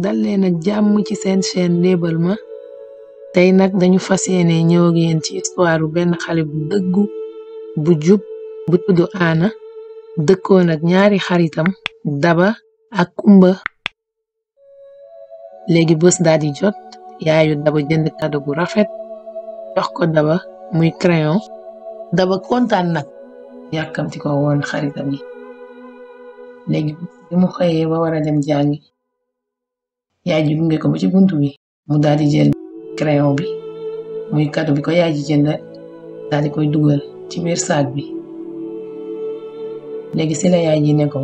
dal leen ak jàmm ci seen chaîne Léebal Ma. tey nag dañu fas yéene ñëw ak yéen ci histoire benn xale bu dëggu bu jub bu tudd Anna dëkkoon ak ñaari xaritam Daba ak Kumba. léegi bés daal di jot yaayu Daba jënd kado bu rafet jox ko Daba muy crayon. Daba kontaan nag yàkkamti ko woon xaritam yi. léegi bi mu xëyee ba war a dem jàngi yaay ji gunge ko ba ci buntu bi mu daal di jël crayon bi muy kado bi ko yaay ji jënd daal di koy dugal ci biir saak bi. léegi si la yaay ji ne ko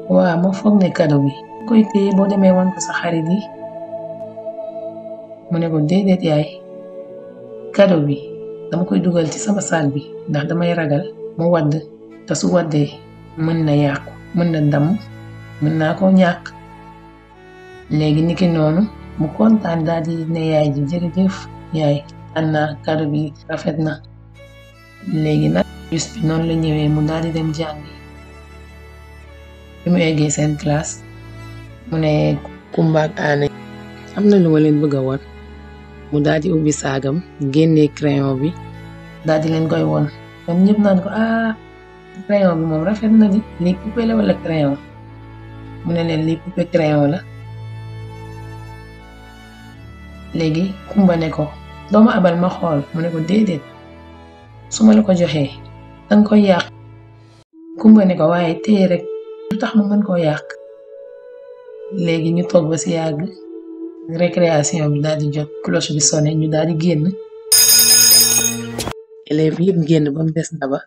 waa ma foog ne kado bi koy téye boo demee wan ko sa xarit yi. mu ne ko déedéet yaay, kado bi dama koy dugal ci sama saak bi ndax damay ragal mu wadd te su waddee mën na yàqu mën na damm mën naa ko ñàkk. léegi niki noonu mu kontaan daal di ne yaay ji jërëjëf yaay Anna kado bi rafet na. léegi nag bis bi noonu la ñëwee mu daal di dem jàngi. bi mu eggee seen classe mu ne Kumba ak Anna am na lu ma leen bëgg a won. mu daal di ubbi saagam génnee crayon bi daal di leen koy won. ñoom ñëpp naan ko crayon bi moom rafet na di lii poupée la wala crayon. mu ne leen lii poupée crayon la. léegi Kumba ne ko dooma abal ma xool. mu ne ko déedéet su ma la ko joxee danga koy yàq. Kumba ne ko waaye téye rek lu tax mu mën koo yàq. léegi ñu toog ba si yàgg récréation bi daal di jot cloche bi sonné ñu daal di génn. élèves yëpp génn ba mu des Daba.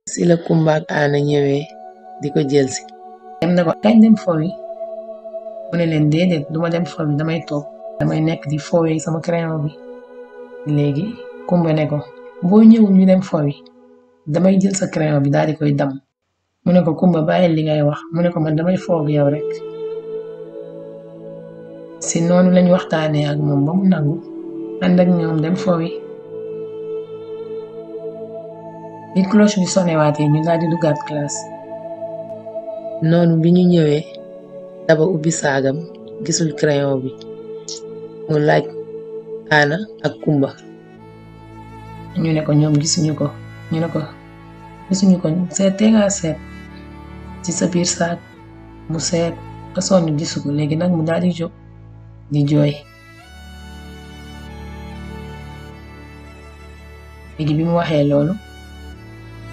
si la Kumba ak Anna ñëwee di ko jël si. dem na ko kañ dem foowi. mu ne leen déedéet duma dem foowi damay toog damay nekk di foowi sama crayon bi. léegi Kumba ne ko boo ñëwul ñu dem foowi damay jël sa crayon bi daal di koy damm. mu ne ko Kumba bàyyi li ngay wax. mu ne ko man damay foog yow rek. si noonu lañ waxtaanee ak moom ba mu nangu ànd ak ñoom dem foowi. bi cloche bi sonewaatee ñu daal di duggaat classe. noonu bi ñu ñëwee Daba ubbi saagam gisul crayon bi mu laaj Anna ak Kumba. ñu ne ko ñoom gisuñu ko. ñu ne ko gisuñu ko seet te nga seet ci sa biir saag. mu seet ba sonn gisu ko. léegi nag mu daal di jóg di jooy. léegi bi mu waxee loolu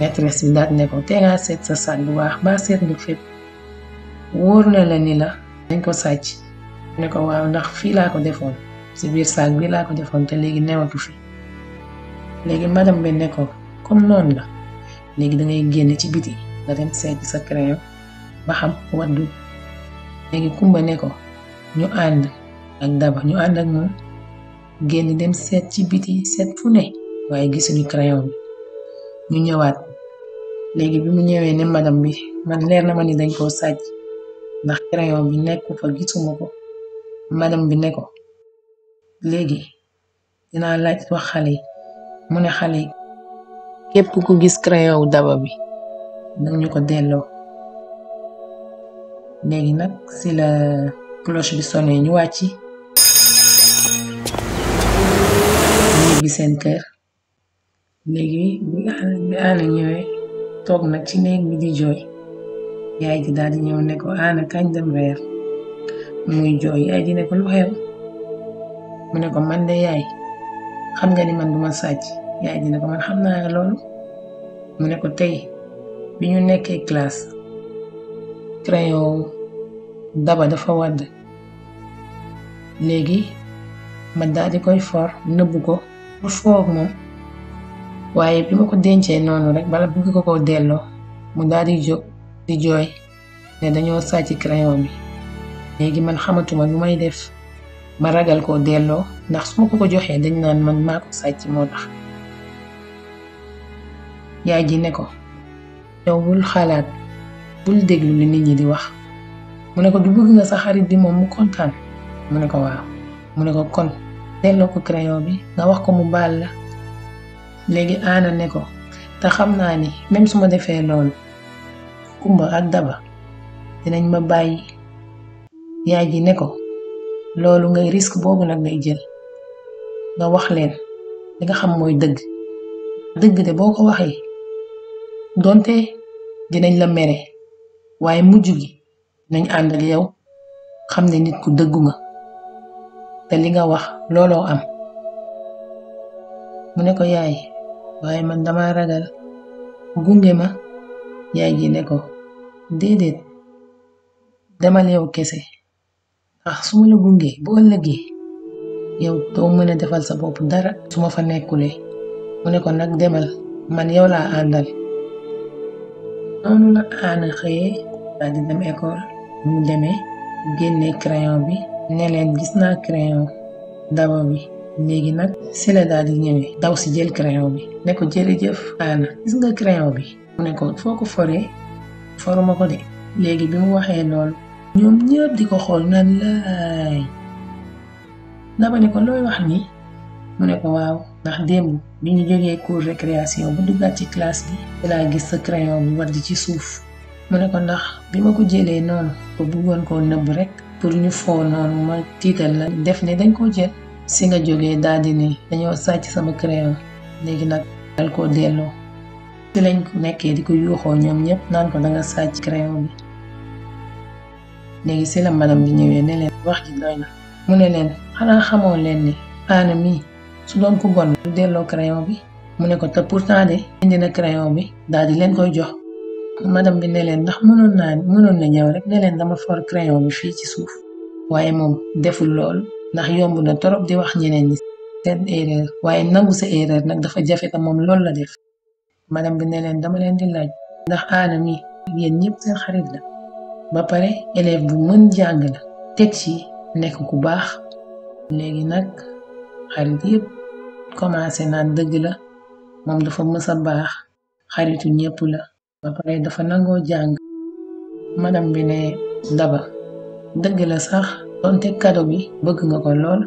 maîtresse bi daal ne ko te nga seet sa saag bu baax ba seet nga fépp wóor na la ni la dañ ko sàcc. ne ko waaw ndax fii laa ko defoon ci biir saag bi laa ko defoon te léegi newatu fi. léegi madame bi ne ko comme noonu la léegi da ngay génn ci biti nga dem seet sa crayon ba xam waddu. léegi Kumba ne ko ñu ànd ak Daba ñu ànd ak moom génn dem seet ci biti seet fu ne waaye gisuñu crayon bi. ñu ñëwaat léegi bi mu ñëwee ne madame bi man leer na ma ni dañ koo sàcc ndax crayon bi nekku fa gisuma ko. madame bi ne ko léegi dinaa laaj wax xale yi. mu ne xale yi képp ku gis crayon wu Daba bi nag ñu ko delloo. léegi nag si la cloche bi sonné ñu wàcc ñibbi seen kër. léegi bi Anna ñëwee toog nag ci néeg bi di jooy. yaay ji daal di ñëw ne ko Anna kañ dem reer. muy jooy yaay ji ne ko lu xew. mu ne ko man de yaay xam nga ni man duma sàcc. yaay ji ne ko man xam naa loolu. mu ne ko tey bi ñu nekkee classe crayon Daba dafa wadd. léegi ma daal di koy for nëbbu ko pour foog moom. waaye bi ma ko dencee noonu rek bala bëgg ko delloo mu daal di jóg di jooy ne dañoo sàcc crayon bi. léegi man xamatuma lu may def. ma ragal koo delloo ndax su ma ko joxee dañ naan man maa ko sàcc moo tax. yaay ji ne ko yow bul xalaat bul déglu li nit ñi di wax. mu ne ko du bëgg nga sa xarit bi moom mu kontaan. mu ne ko waaw. mu ne ko kon delloo ko crayon bi nga wax ko mu baal la. léegi Anna ne ko te xam naa ni même su ma defee loolu Kumba ak Daba dinañ ma bàyyi. yaay ji ne ko loolu ngay risque boobu nag ngay jël nga wax leen li nga xam mooy dëgg de boo ko waxee donte dinañ la mere waaye mujj gi nañ ànd ak yow xam ne nit ku dëggu nga te li nga wax looloo am. mu ne ko yaay waaye man dama ragal gunge ma. yaay ji ne ko déedéet demal yow kese ndax su ma la gungee bu ëllëgee yow doo mën a defal sa bopp dara su ma fa nekkulee. mu ne ko nag demal man yow laa àndal. noonu la Aana xëyee daal di dem école. mu demee génne crayon bi ne leen gis naa crayon Daba bi. léegi nag si la daal di ñëwee daw si jël crayon bi ne ko jërëjëf Aana gis nga crayon bi. mu ne ko foo ko foree foruma ko de. léegi bi mu waxee loolu ñoom ñëpp di ko xool naan laay. Daba ne ko looy wax nii. mu ne ko waaw ndax démb bi ñu jógee cours récréation bu duggaat ci classe bi ci laa gis sa crayon bi wadd ci suuf. mu ne ko ndax bi ma ko jëlee noonu ko bëggoon koo nëbb rek pour ñu foo noonu ma tiital la def ne dañ koo jël si nga jógee daal di ni dañoo sàcc sama crayon léegi nag dal koo delloo. ci lañ nekkee di ko yuuxoo ñoom ñëpp naan ko danga sàcc crayon bi. léegi si la madame bi ñëwee ne leen wax ji doy na. mu ne leen xanaa xamoo leen ni Aana mii su doon ku bon du delloo crayon bi. mu ne ko te pourtant de indi na crayon bi daal di leen koy jox. madame bi ne leen ndax mënoon na ñëw rek ne leen dama for crayon bi fii ci suuf. waaye moom deful loolu ndax yomb na torop di wax ñeneen ñi seen erreur waaye nangu sa erreur nag dafa jafe te moom loolu la def. madame bi ne leen dama leen di laaj ndax Aana mi yéen ñëpp seen xarit la ba pare élève bu mën jàng la teg ci nekk ku baax. léegi nag xarit yëpp commencé naan dëgg la moom dafa mës a baax xaritu ñëpp la ba pare dafa nangoo jàng. madame bi ne Daba dëgg la sax donte cadeau bi bëgg nga ko lool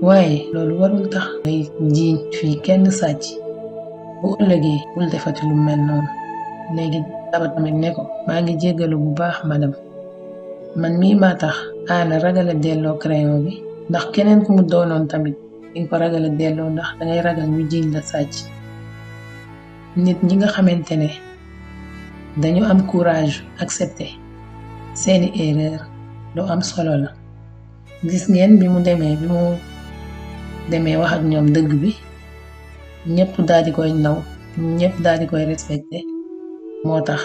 waaye loolu warul tax ngay jiiñ fii kenn sàcc. bu ëllëgee bul defati lu mel noonu. léegi Daba tamit ne ko maa ngi jéggalu bu baax madame man mii maa tax Aana ragal a delloo crayon bi ndax keneen ku mu doonoon tamit dinga ko ragal a delloo ndax dangay ragal ñu jiiñ la sàcc. nit ñi nga xamante ne dañu am courage accepter seeni erreur lu am solo la. gis ngeen bi mu demee wax ak ñoom dëgg bi ñëpp daal di koy naw ñëpp daal di koy respecté. moo tax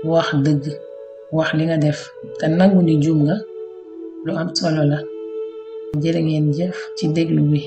wax dëgg wax li nga def te nangu ni juum nga lu am solo la. jërë ngeen jëf ci déglu bi.